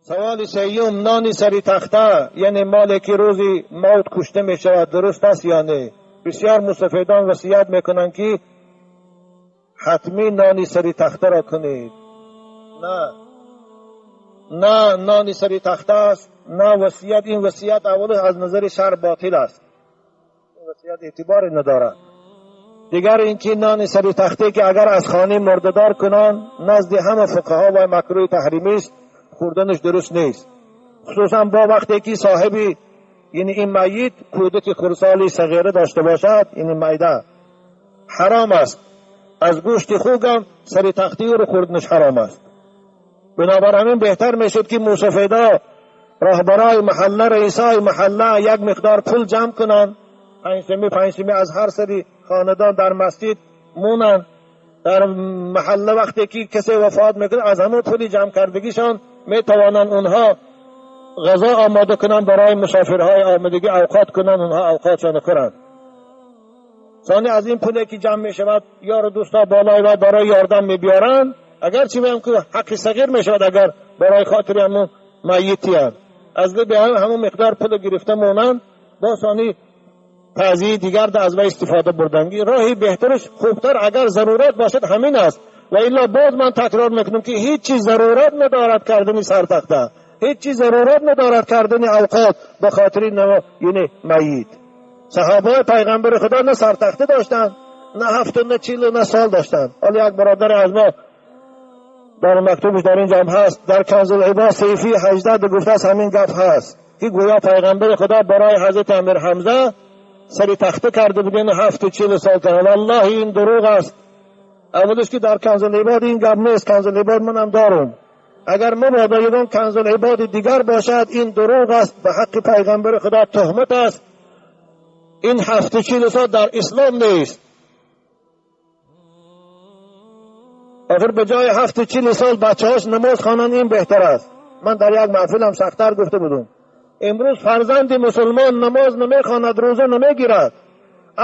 Саволи сеюм: нони сари тахта, яъне моле ки рӯзи мавт кушта мешавад, дуруст аст ё не? Бисёр мусафедон васият мекунанд, ки ҳатмӣ нони сари тахтаро кунед. На, на нони сари тахта аст, на васият. Ин васият аввал аз назари шаръ ботил аст, ин васият эътиборе надорад. Дигар инки нони сари тахте ки агар аз хонаи мурдадор кунанд, назди ҳама фуқаҳо ва макрӯҳи таҳримӣ аст, хӯрданаш дуруст нест, хусусан бо вақте ки соҳиби яъне ин майит кӯдаки хурдсоли сағира дошта бошад, яъне майда ҳаром аст. Аз гӯшти хугам сари тахти ӯро хӯрданаш ҳаром аст. Бинобар ҳамин беҳтар мешуд, ки мусафеда, роҳбарои маҳалла, раисои маҳалла як миқдор пул ҷамъ кунанд, 5 сомӣ, 5 сомӣ аз ҳар сари хонадон дар масҷид монанд. Дар маҳалла вақте ки касе вафот мекунад, аз ҳамон пули ҷамъ кардагишон метавонанд онҳо ғазо омода кунанд барои мусофирҳои омадагӣ, авқот кунанд, онҳо авқотшон хӯранд. Сони аз ин пуле ки ҷамъ мешавад, ёру дӯстҳо болои вай барои ёрдам мебиёранд, агарчи ваям ки ҳаққи сағир мешавад, агар барои хотири ҳамун майитиянд, аз либи ҳамун миқдор пул гирифта монанд, бо сони таъзияи дигар аз вай истифода бурдан. Роҳи беҳтараш, хубтар, агар зарурат бошад, ҳамин аст. Ва илло боз ман такрор мекунам, ки ҳеҷ чиз зарурат надорад кардани сартахта, ҳеҷ чиз зарурат надорад кардани авқот ба хотири яъне майит. Саҳобаҳои пайғамбари худо на сартахта доштанд, на ҳафту на чилу на сол доштанд. Ҳоло як бародаре аз мо дар мактубаш дар ин ҷамъ ҳаст, дар Канзул-Ибод саҳифаи 18 гуфтааст, ҳамин гап ҳаст, ки гӯё пайғамбари худо барои ҳазрати Амир Ҳамза сари тахта карда буд, яъне 47 сол кард. Валлоҳи, ин дурӯғ аст. Аввалаш ки дар Канзул-Ибод ин гап нест, Канзул-Ибод манам дорум. Агар мабодо ягон Канзул-Ибоди дигар бошад, ин дурӯғ аст, ба ҳаққи пайғамбари худо туҳмат аст. Ин 47 сол дар ислом нест. Охир ба ҷои 47 сол бачаҳош намоз хонанд, ин беҳтар аст. Ман дар як маҳфилам сахттар гуфта будум: имрӯз фарзанди мусулмон намоз намехонад, рӯза намегирад,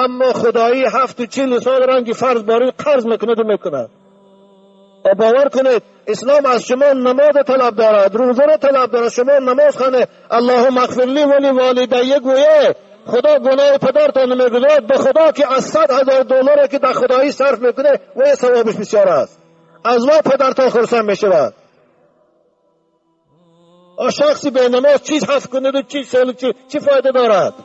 аммо худоӣ 47 сол ранги фарз бори қарз мекунаду мекунад. Бовар кунед, ислом аз шумо намоз талаб дорад, рӯзаро талаб дорад. Шумо намоз хонед, Аллоҳумма иғфир ли ва ли волидайя гӯед, худо гуноҳи падартон намегузорад. Ба худо ки аз 100 000 долларе ки дар худоӣ сарф мекунед, вай савобиш бисёр аст, аз ва падартон хурсанд мешавад. Шахси бенамоз чиз ҳафт кунаду чи сол чӣ фоида дорад?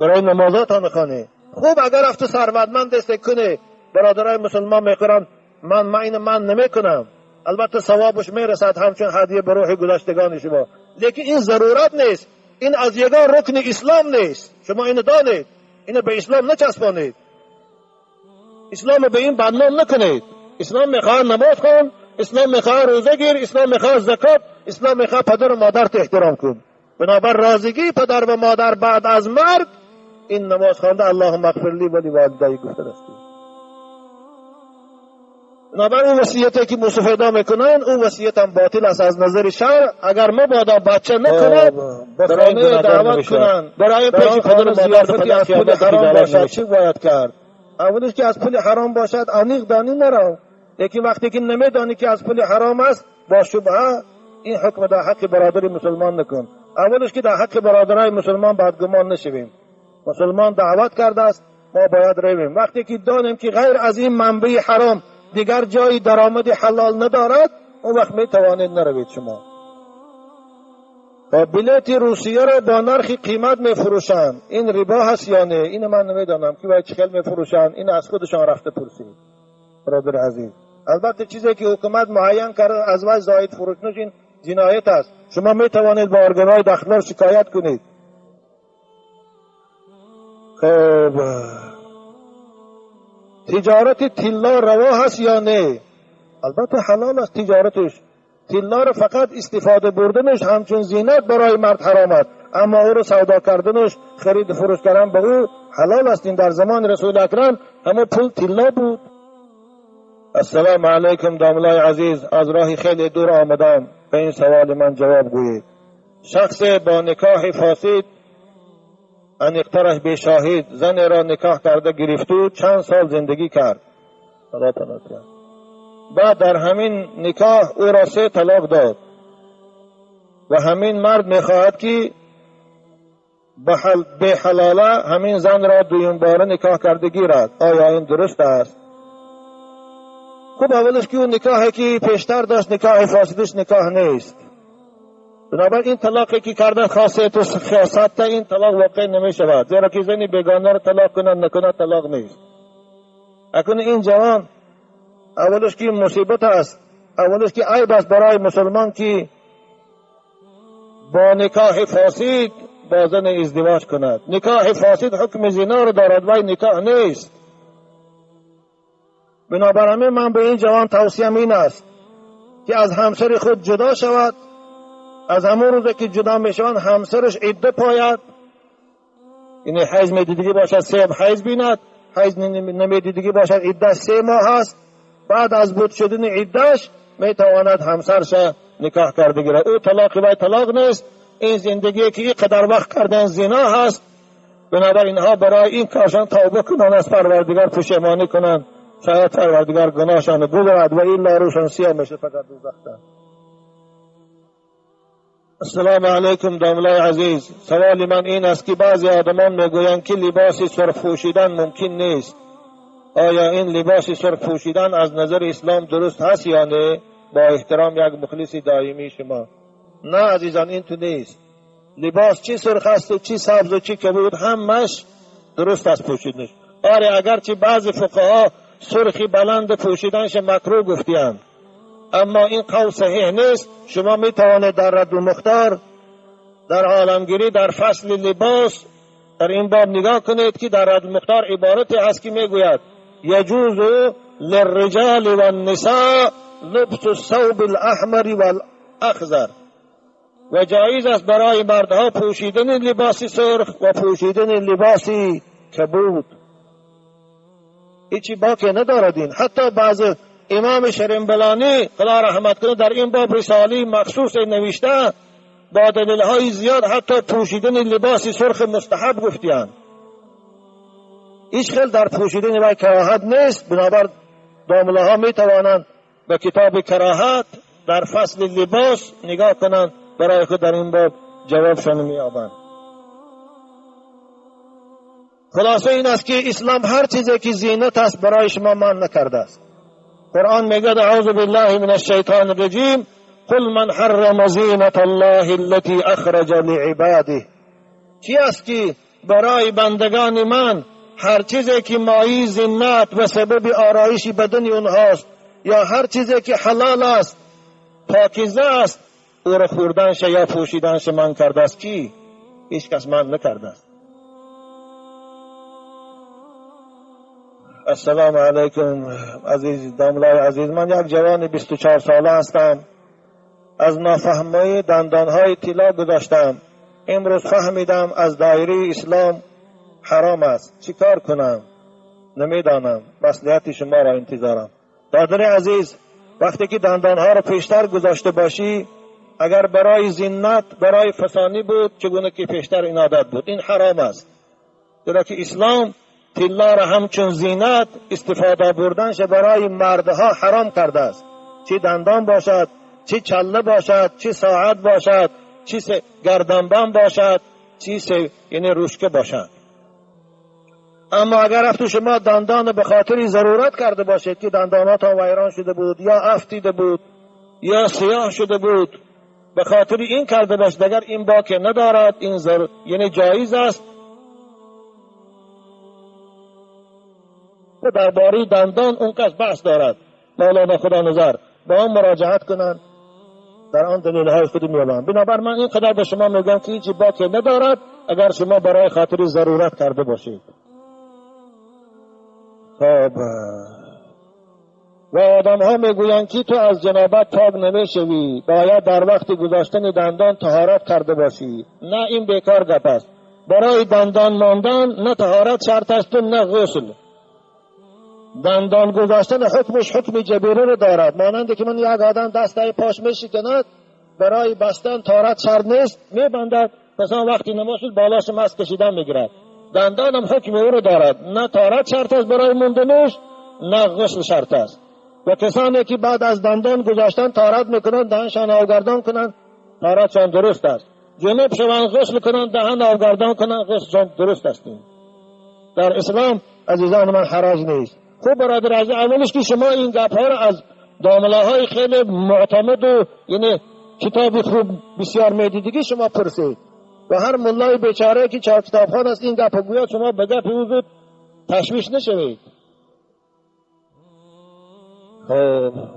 Барои намозотон хонед. Хуб, агар рафту сарватманд ҳасте, кунед. Бародарои мусулмон мехӯранд, ман ина ман намекунам. Албатта савобаш мерасад ҳамчун ҳадия ба рӯҳи гузаштагони шумо, лекин ин зарурат нест, ин аз ягон рукни ислом нест. Шумо ино донед, ино ба ислом начаспонед, исломро ба ин бадном накунед. Ислом мехоҳад намоз хон, ислом мехоҳад рӯза гир, ислом мехоҳад закот, ислом мехоҳад падару модарто эҳтиром кун. Бинобар розигии падар ва модар баъд аз марг ин намоз хонда, Аллоҳумма иғфир ли ва ли волидайя гуфтан аст. Бинобар он васияте ки мусафеда мекунанд, он васиятам ботил аст аз назари шаръ. Агар мабодо бача накунад, барои даъват кунанд, барои пеши падару модар аз пули ҳаром бошад, чӣ бояд кард? Аввалиш ки аз пули ҳаром бошад, аниқ донӣ, наро. Лекин вақте ки намедонӣ ки аз пули ҳаром аст, бо шубҳа ин ҳукм дар ҳаққи бародари мусулмон накун. Аввалиш ки дар ҳаққи бародарои мусулмон бадгумон нашавем. Мусулмон даъват кардааст, мо бояд равем. Вақте ки донем ки ғайр аз ин манбаи ҳаром дигар ҷои даромади ҳалол надорад, он вақт метавонед наравед шумо. Билети Русияро бо нархи қимат мефурӯшанд, ин рибо ҳаст ё не? Ин ман намедонам ки вай чӣ хел мефурӯшанд, ин аз худашон рафта пурсид, бародари азиз. Албатта чизе ки ҳукумат муайян карда, аз вай зоид фурӯшнаш ин ҷиноят аст. Шумо метавонед ба органҳои дахлдор шикоят кунед. Хуб, тиҷорати тилло раво ҳаст ё не? Албатта ҳалол аст тиҷораташ. Тиллоро фақат истифода бурданаш ҳамчун зинат барои мард ҳаром аст, аммо ӯро савдо карданаш, хариду фурӯш кардан ба ӯ ҳалол аст. Ин дар замони Расули Акрам ҳамон пул тилло буд. Ассалому алайкум, домлаи азиз, аз роҳи хеле дур омадам, ба ин саволи ман ҷавоб гӯед. Шахсе бо никоҳи фосид, аниқтараш бешоҳид, занеро никоҳ карда гирифту чанд сол зиндагӣ кард. Худо паноҳ. بعد در همین نکاح او را 3 طلاق داد و همین مرد میخواهد که به حلاله همین زن را دویم باره نکاح کرده گیرد. آیا این درست است؟ خب اولش که اون نکاحی که پیشتر داشت نکاح فاسدش نکاح نیست. بنابراین این طلاقی که کرده خاصیت و خاصت این طلاق واقع نمی شود، زیرا که زنی بیگانه را طلاق کنند نکند طلاق نیست. اکنون این جوان اولش که مصیبت است، اولش که عیب است برای مسلمان که با نکاح فاسد با زن ازدواج کند. نکاح فاسد حکم زنا را دارد و نکاح نیست. بنابراین من به این جوان توصیه این است که از همسر خود جدا شود. از همون روزی که جدا میشوند همسرش عده پاید، یعنی حیض میدیدگی باشد 3 حیض بیند، حیض نمیدیدگی باشد عده 3 ماه است. بعد از بود شدن عدهش میتواند همسرش نکاح کرده گیرد. او طلاق وی طلاق نیست. این زندگی که اینقدر وقت کردن زنا هست. بنابراین اینها برای این کارشان توبه کنند، از پروردگار پشیمانی کنند، شاید پروردگار گناهشان ببرد و این روشان سیاه میشه فقط دوزخ. السلام علیکم داملای عزیز، سوال من این است که بعضی آدمان میگویند که لباس سرخ پوشیدن ممکن نیست. آیا این لباس سرخ پوشیدن از نظر اسلام درست هست یا نه؟ با احترام یک مخلص دائمی شما. نه عزیزان، این تو نیست. لباس چی سرخ است و چی سبز و چی کبود همش درست است پوشیدنش. آره اگرچه بعضی فقها سرخی بلند پوشیدنش مکروه گفتیند، اما این قول صحیح نیست. شما می توانید در رد المختار، در عالمگیری، در فصل لباس در این باب نگاه کنید که در رد المختار عبارتی هست که میگوید یجوز للرجال والنساء لبس الثوب الاحمر والاخضر، و جایز است برای مردها پوشیدن لباس سرخ و پوشیدن لباس کبود. هیچی باکی ندارد این. حتی بعض امام شرنبلانی خدا رحمت کنه در این باب رساله مخصوص نوشته با دلیل‌های زیاد حتی پوشیدن لباس سرخ مستحب گفتیان. هیچ خیل در پوشیدن وی کراهت نیست. بنابر داملاها می توانند به کتاب کراهت در فصل لباس نگاه کنند، برای خود در این باب جوابشان می‌یابند. خلاصه این است که اسلام هر چیزی که زینت است برای شما منع نکرده است. قرآن میگه اعوذ بالله من الشیطان الرجیم قل من حرم زینت الله التي اخرج لعباده. کی است که برای بندگان من هر چیزی که مایه زینت و سبب آرایش بدن اونهاست یا هر چیزی که حلال است پاکیزه است او را خوردنش یا پوشیدنش من کرده است؟ کی؟ هیچ کس من نکرده است. السلام علیکم عزیز داملای عزیز، من یک جوان 24 ساله هستم. از نافهمی دندانهای طلا گذاشتم. امروز فهمیدم از دایره اسلام حرام است. چیکار کنم؟ نمیدانم. مصلحت شما را انتظارم. دادر عزیز، وقتی که دندانها را پیشتر گذاشته باشی، اگر برای زینت، برای فسانی بود، چگونه که پیشتر این عادت بود، این حرام است. زیرا که اسلام طلا را همچون زینت استفاده بردنش برای مردها حرام کرده است. چی دندان باشد، چی چله باشد، چی ساعت باشد، چی گردنبند باشد، چی یعنی روشکه باشد. اما اگر افت شما دندان به خاطر ضرورت کرده باشید که دنداناتان ویران شده بود یا افتیده بود یا سیاه شده بود، به خاطر این کرده باشید، اگر این باک ندارد، این یعنی جایز است. درباره دندان اون کس بحث دارد، مولانا خدا نظر با آن مراجعت کنند، در آن دلیل‌های خود می‌یابند. بنابر من اینقدر به شما میگم که هیچ باکی ندارد اگر شما برای خاطر ضرورت کرده باشید. خب و آدم ها میگویند که تو از جنابت پاک نمیشوی، باید در وقت گذاشتن دندان طهارت کرده باشی. نه، این بیکار گپ است. برای دندان ماندن نه طهارت شرط است نه غسل. دندان گذاشتن حکمش حکم جبیره رو دارد، مانند که من یک آدم دستای پاش میشکند، برای بستن طهارت شرط نیست، میبندد، پس آن وقتی نماز شد بالاش مس کشیدن میگیرد. دندان هم حکم او رو دارد، نه طهارت شرط است برای موندنش، نه غسل شرط است. و کسانی که بعد از دندان گذاشتن طهارت میکنند، دهنشان آبگردان کنند، طهارتشان درست است. جنوب شوند، غسل کنند، دهن آبگردان کنند، غسلشان درست است. در اسلام عزیزان من حرج نیست. خوب برادر عزیز، اولش که شما این گپ ها را از داملاهای خیلی معتمد و یعنی کتاب خوب بسیار میدیدگی شما پرسید و هر ملای بیچاره که چهار کتابخوان است این گپ گویا شما به گپ او زود تشویش نشوید.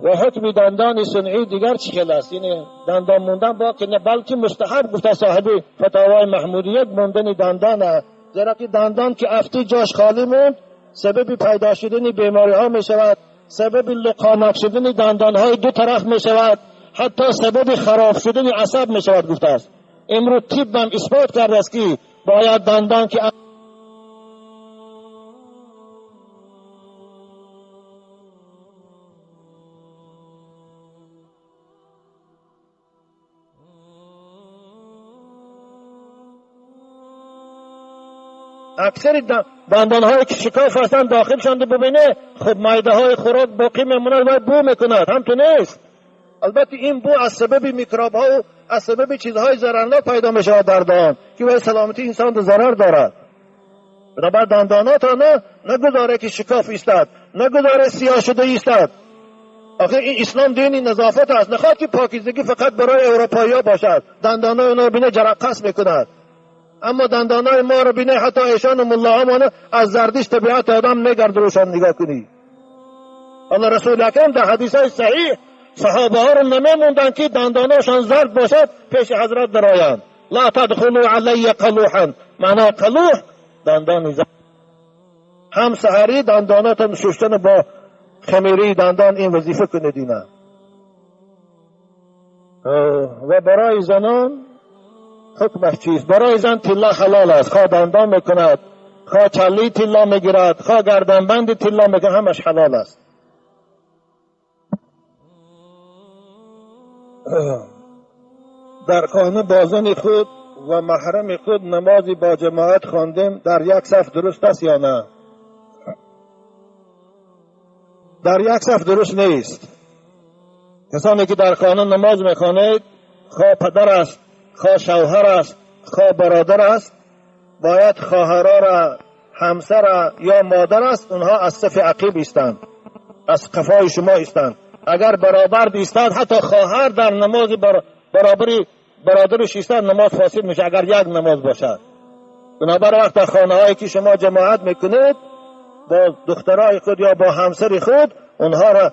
و حکم دندان صنعی دیگر چی خیلی است؟ یعنی دندان موندن با که نه، بلکه مستحب گفته صاحب فتاوای محمودیت موندن دندان، زیرا که دندان که افتی جاش خالی موند سبب پیدا شدن بیماری ها می شود، سبب لقانک شدن دندان های دو طرف می شود، حتی سبب خراب شدن عصب می شود گفته است. امروز طب هم اثبات کرده است که باید دندان که اکثر دندان هایی که شکاف هستند داخل شوند ببینه، خب مایده های خوراک باقی میموند و بو میکند، هم تو نیست. البته این بو از سبب میکروب ها و از سبب چیزهای ضررناک پیدا می شود در دهان که برای سلامتی انسان ضرر دارد. بنابر دندانات را نه نگذاره که شکاف ایستد، نگذاره سیاه شده ایستد. آخه این اسلام دین نظافت است، نخواد که پاکیزگی فقط برای اروپایی ها باشد. دندانای اونا بینه جرقه میکند، اما دندانای ما رو بینه حتی ایشان و ملاها از زردیش طبیعت آدم میگرد روشان نگاه کنی. الله رسول اکرم در حدیث های صحیح صحابه ها رو نمیموندن که دنداناشان زرد باشد پیش حضرت درآیند. لا تدخلوا علی قلوحا، معنا قلوح دندان زرد. هم سحری دنداناتون شستن با خمیری دندان این وظیفه کنید اینا. و برای زنان حکمش چیست؟ برای زن طلا حلال است، خواه دندان میکند، خواه چلی طلا میگیرد، خواه گردنبند طلا میگیرد، همش حلال است. در خانه با زن خود و محرم خود نمازی با جماعت خواندیم در یک صف درست است یا نه؟ در یک صف درست نیست. کسانی که در خانه نماز میخوانید، خواه پدر است، خواه شوهر است، خواه برادر است، باید خواهرها را، همسر یا مادر است، اونها از صف عقیب ایستند، از قفای شما ایستند. اگر برابر ایستاد، حتی خواهر در نماز برابری برادرش ایستاد، نماز فاسد میشه اگر یک نماز باشد. بنابر وقت در خانه هایی که شما جماعت میکنید با دخترای خود یا با همسر خود، اونها را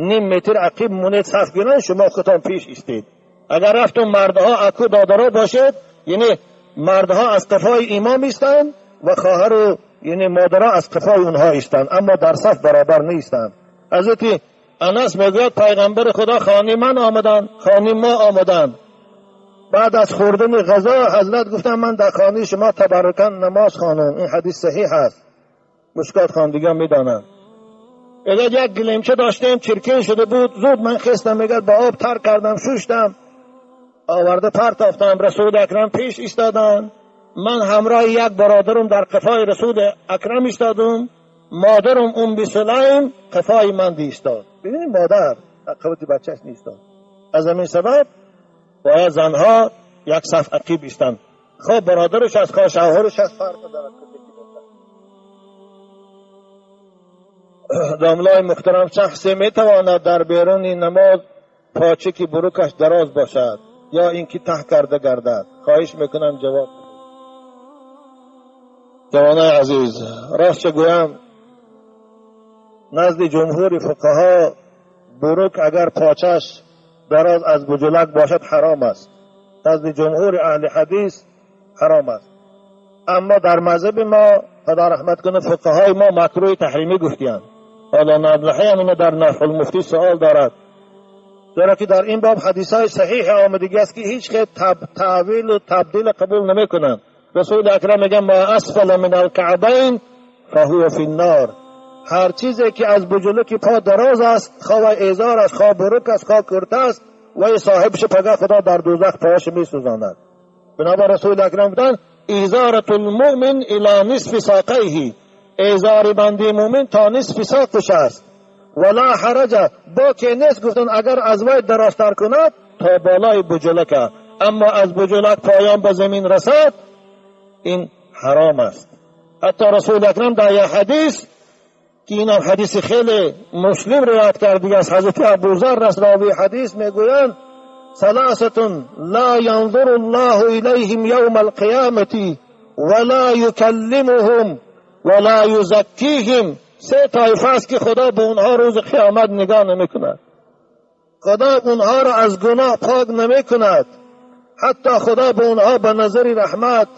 نیم متر عقیب مونید صف گیرن، شما خودتان پیش ایستید. اگر رفتون مردها اکو دادرها باشد، یعنی مردها از قفای امام ایستند و خواهر و یعنی مادرها از قفای اونها ایستند، اما در صف برابر نیستند. حضرت انس میگوید پیغمبر خدا خانه من آمدن، خانه ما آمدن. بعد از خوردن غذا حضرت گفتن من در خانه شما تبرکن نماز خوانم. این حدیث صحیح است، مشکات خواندگان میدانند. اگر یک گلیمچه داشتیم چرکین شده بود، زود من خستم، میگه با آب تر کردم، شوشتم، آورده پرتافتم. رسول اکرم پیش ایستادن، من همراه یک برادرم در قفای رسول اکرم ایستادم، مادرم ام سلیم قفای من ایستاد. ببینید مادر قوت بچهش نیستاد. از همین سبب باید زنها یک صف عقیب ایستند، خواه برادرش از خواه شوهرش از فرق دارد. داملای محترم، شخصی میتواند در بیرون نماز پاچه بروکش دراز باشد یا اینکه ته کرده گردد؟ خواهش میکنم جواب. جوانای عزیز، راست گویم نزد جمهور فقها بروک اگر پاچش دراز از بجلک باشد حرام است. نزد جمهور اهل حدیث حرام است. اما در مذهب ما خدا رحمت کنه فقهای ما مکروه تحریمی گفتیند. حالا نبلحی هم اینو در نفع المفتی سوال دارد، زیرا که در این باب حدیث های صحیح آمدگی است که هیچ که تعویل و تبدیل قبول نمی کنند. رسول اکرم میگه ما اسفل من الکعبین فهو فی النار. هر چیزی که از بجلک پا دراز است، خواه ایزار است، خواه بروک است، خواه کرته است، و صاحبش پگاه خدا در دوزخ پاش میسوزاند. بنابر رسول اکرم گفتند ایزارة المؤمن الی نصف ساقیه، ایزار بنده مؤمن تا نصف ساقش است. ولا حرج، باکی نیست گفتن اگر از وی درازتر کند تا بالای بجلک، اما از بجلک پایان به زمین رسد این حرام است. حتی رسول اکرم در یک حدیث که این هم حدیث خیلی مسلم روایت کرده از حضرت ابوذر است، راوی حدیث میگویند ثلاثة لا ينظر الله إليهم يوم القيامة ولا يكلمهم ولا يزكيهم. سه طایفه است که خدا به اونها روز قیامت نگاه نمیکند، خدا اونها را از گناه پاک نمیکند، حتی خدا به اونها به نظر رحمت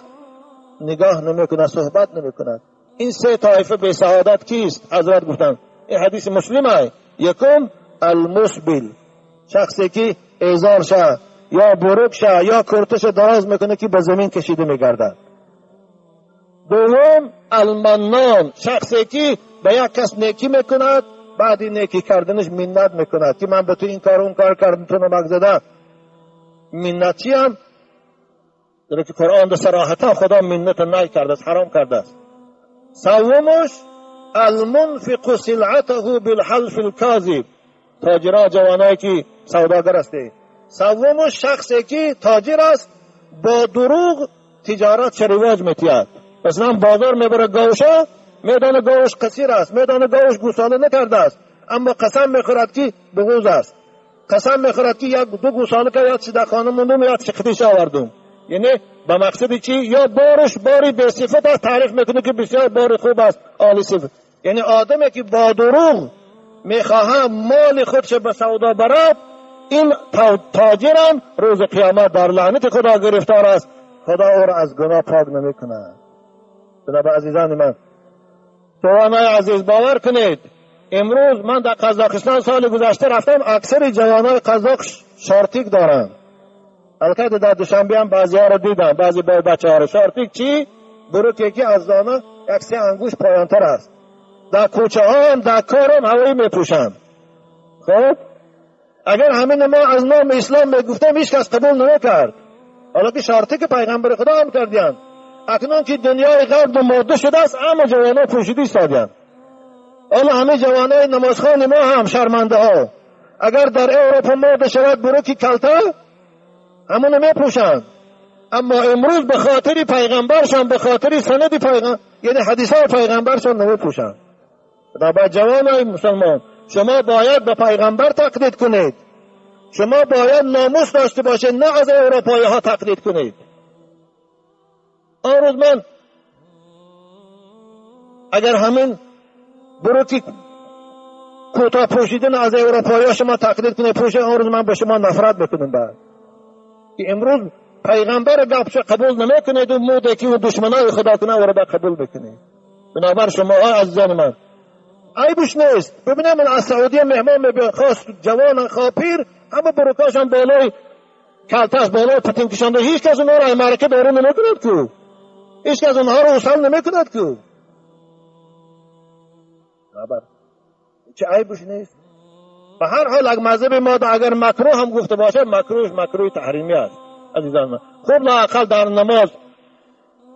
نگاه نمیکند، صحبت نمیکند. این سه طایفه به سعادت کیست؟ حضرت گفتند، این حدیث مسلم است. یکم المسبل، شخصی که ازار شه یا بروک شه یا کرتش دراز میکنه که به زمین کشیده میگردد. دوم المنان، شخصی که به یک کس نیکی میکند، بعد نیکی کردنش منت میکند که من به تو این کار اون کار کردم، تو نمک زده. منت چی هم؟ در که قرآن در صراحتا خدا منت نهی کرده است، حرام کرده است. سومش المنفق سلعته بالحلف الكاذب، تاجرها جوانایی که سوداگر هستی. سومش شخصی که تاجر است با دروغ تجارت رواج میتید. مثلا بازار میبره گاوشا، میدانه گاوش قصیر است، میدانه گاوش گوساله نکرده است، اما قسم میخورد که بغوز است، قسم میخورد که یک دو گوساله که یاد در خانه موندم یاد خدیش آوردم. یعنی به مقصد چی؟ یا بارش باری به صفت است، تعریف میکنه که بسیار بار خوب است، عالی صفت. یعنی آدمی که با دروغ میخواهم مال خودش به سودا برد، این تاجرم روز قیامت در لعنت خدا گرفتار است، خدا او را از گناه پاک نمیکند. جناب عزیزان من، جوانای عزیز، باور کنید امروز من در قزاقستان سال گذشته رفتم، اکثر جوانای قزاق شارتیک دارند. البته در دوشنبه هم بعضی ها رو دیدم، بعضی با بچه ها رو. شارتیک چی؟ بروکی که از دانه یک سه انگوش پایانتر است. در کوچه ها هم در کار هم هوایی میپوشند. خب اگر همین ما از نام اسلام میگفتیم هیچ کس قبول نمیکرد. حالا که شارتیک پیغمبر خدا هم کردیان. اکنون که دنیای غرب ماده شده است، اما جوانان پوشیده ایستادند. حالا همه جوانای نمازخوان ما هم شرمنده ها، اگر در اروپا ماده شود بروکی کلته همونو میپوشند. اما امروز به خاطر پیغمبرشان، به خاطر سند پیغمبر، یعنی حدیث های پیغمبرشان نمیپوشند. با جوانای مسلمان، شما باید به پیغمبر تقلید کنید، شما باید ناموس داشته باشید، نه از اروپایی ها تقلید کنید. آن روز من اگر همین بروکی کوتاه پوشیدن از اروپایی ها شما تقلید کنید پوشه، آن روز من به شما نفرت میکنم. بعد که امروز پیغمبر گپش قبول نمیکنید و موده که و دشمنای خدا کنه و را قبول بکنید. بنابر شما های عزیزان من، عیبش نیست. ببینم من از سعودیه مهمان میبینم، خواست جوان خواه پیر، همه بروکاشان بالای کلتش بالای پتین کشانده، هیچ کس اونها را معرکه بیرون نمیکند که، هیچ کس اونها را وصل نمیکند که. چه عیبش نیست. به هر حال اگر مذهب ما اگر مکروه هم گفته باشه، مکروهش مکروه تحریمی است. عزیزان من، خوب لااقل در نماز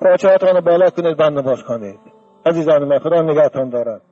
پاچه‌هاتان رو بالا کنید، بعد نماز خوانید. عزیزان من، خدا نگهتان دارد.